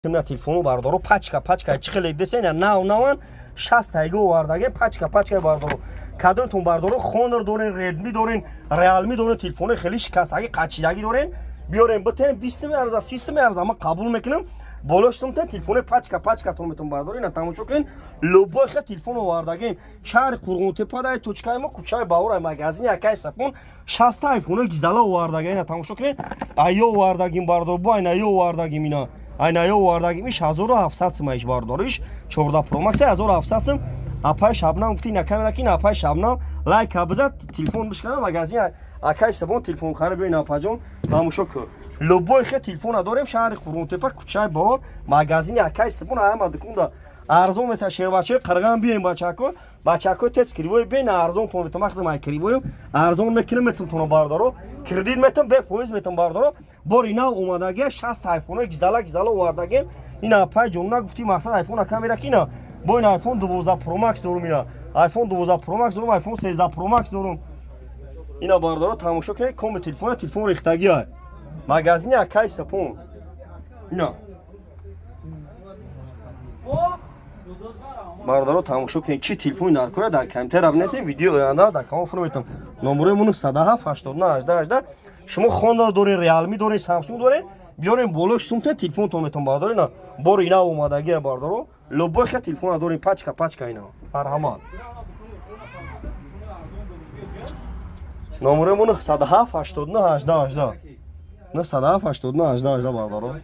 На телефону, бардоро, пачка пачка чӣ хеле десен, нав наван, 60 тайга овардаге, пачка пачка. Бардоро, кадомтон, бардоро, Хонор дорен, Редми дорен, Реалми дорен, телефони хеле шикастагӣ, қачидагӣ дорен, биёрем битем, 20 меарза, 30 меарза, ман қабул мекунам. Болоштум телефони пачка пачкатон метон. Бардор, ина тамошо кунен, любой хел телефон овардагем. Шаҳри Қурғонтепа, дай точкаи мо, кӯчаи Баҳора, магазини Акай Сапон, 60 айфонои гизала овардага. Ина тамошо кунен, айё овардагим, бардор, бо айнаё овардагим, ина айнаё овардагим. Иш 1700 сум, иш, бардор, иш 14 Pro Max 1700 сум. Апай Шабнам гуфти, ина камера ки, апай Шабнам лайка бизад, телефон бишкана, магазин Акай Сабон телефон хари. Биёин, апаҷон, тамошо кун, любой хел телефона дорем. Шаҳри Қурғонтепа, кӯчаи Баҳор, магазини Акай Сабон, ҳама дукунда арзон мета. Шербачаи қирған биёем, бачако, бачако, тез кривой биёин, арзон тон метам. Вақте май кривоем, арзон мекунем, метам тона, бардоро, кредит метам, бефоиз метам. Бардоро, бори нав омадагия, 60 айфонои гизала гизала овардагем. Ина, апай ҷонна гуфти, мақсад айфона камера ки, ина бо ин Айфон 12 Pro Max дорум, ина Айфон 12 Pro Max дорум, Айфон 13 Pro Max дорум. Ина, бардоро, тамошо кунед, коми телефона, телефон рехтагия. Магазини Акай Сапон, ина, бародаро, тамошо кунед, чӣ телефони наркора дар комментария бинесем. Видео оянда дар канал фуро метам. Номерои мо 907 89 18 18. Шумо Хонор доред, Реалми доред, Самсунг доред, биёрем, болош сумтен, телефонтон метам. Бародаро, ина бори ина омадагия. Бародаро, любой хел телефона дорем, пачка пачка, ина марҳамат. Номерои мо 907 89 18 18, 907 89 18, бародаро.